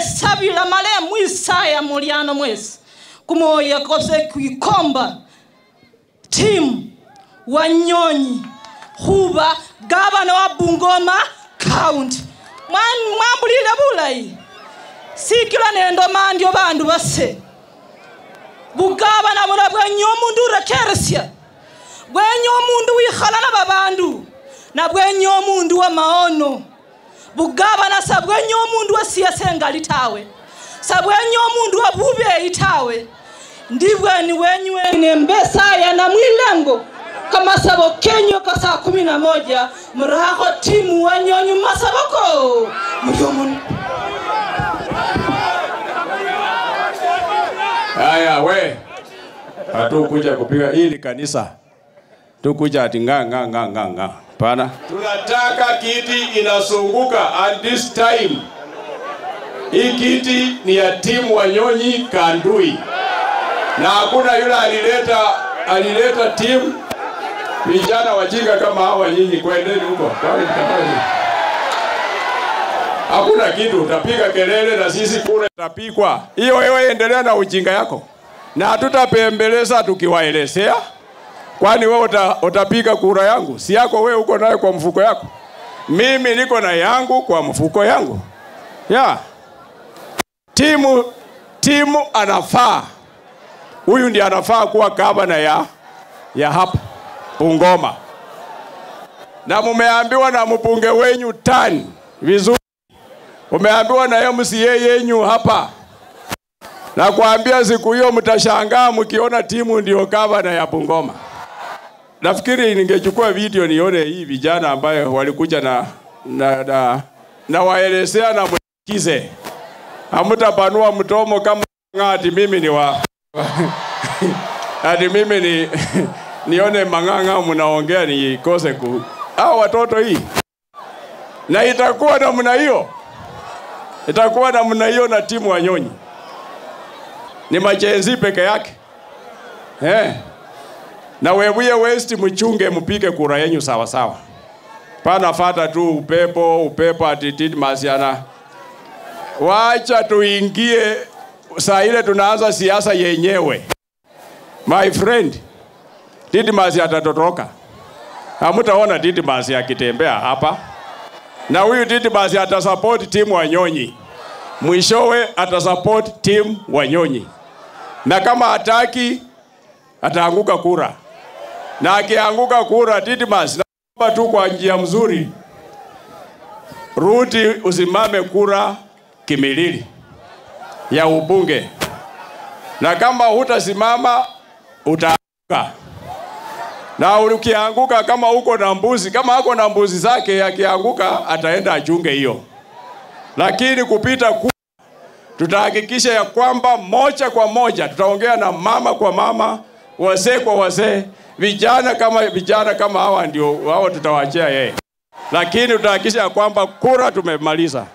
Mesabila male mwisaya muliano mwesi kumoya kose kuikomba Tim Wanyonyi huba gavana wa Bungoma County. Mwambulile bulayi sikila nendo mandio bandu base bugavana buna bwenye omundu urekeresya bwenye omundu wikhala na babandu na bwenye omundu wa maono. Bugavana sabwenye omundu wa siasa engali tawe, sabwenye omundu wa bubeyi tawe. Ndibweni wenywe nembesa ya na mwilengo kama sabo kenyo ka saa 11 muraho Timu Wanyonyi masaboko muryomun. Haya we, hatukuja kupiga hili kanisa, tukuja ati nga nga nga nga nga. Pana tunataka kiti inasunguka, and this time hii kiti ni ya Timu Wanyonyi Kandui, na hakuna yule alileta timu vijana wajinga kama hawa. Nyinyi kwendeni huko, hakuna kitu, utapiga kelele na sisi kura itapikwa. Hiyo wewe endelea na ujinga yako, na hatutapembeleza tukiwaelezea. Kwani wewe utapiga kura yangu? Si yako wewe, uko nayo kwa mfuko yako. Mimi niko na yangu kwa mfuko yangu. Yeah. Timu anafaa. Huyu ndiye anafaa kuwa gavana ya hapa Bungoma. Na mumeambiwa na mbunge wenyu tani vizuri. Umeambiwa na MCA yenyu hapa. Na kuambia siku hiyo mtashangaa mkiona Timu ndio gavana ya Bungoma. Nafikiri ningechukua video nione hii vijana ambayo walikuja na waelezea na mkize. Hamtapanua mdomo kama ati mimi ni wa ati mimi ni nione mang'ang'a mnaongea nikose ku hao watoto hii. Na itakuwa namna hiyo. Itakuwa namna hiyo na Timu Wanyonyi. Ni majenzi peke yake. Na wewe West mchunge mpige kura yenu sawa sawa. Pana fata tu upepo ati Didmas. Wacha tuingie saa ile tunaanza siasa yenyewe. My friend, Didmas atatoroka. Hamtaona Didmas akitembea hapa. Na huyu Didmas atasupport Timu Wanyonyi. Mwishowe atasupport Timu Wanyonyi. Na kama hataki ataanguka kura. Na akianguka kura Didmas, naomba tu kwa njia mzuri, rudi usimame kura kimilili ya ubunge. Na kama hutasimama utaanguka. Na ukianguka kama uko na mbuzi, kama ako na mbuzi zake, akianguka ataenda achunge hiyo. Lakini kupita kura, tutahakikisha ya kwamba moja kwa moja tutaongea na mama kwa mama, wazee kwa wazee, vijana kama hawa ndio hao tutawaachia yeye. Lakini tutahakikisha ya kwamba kura tumemaliza.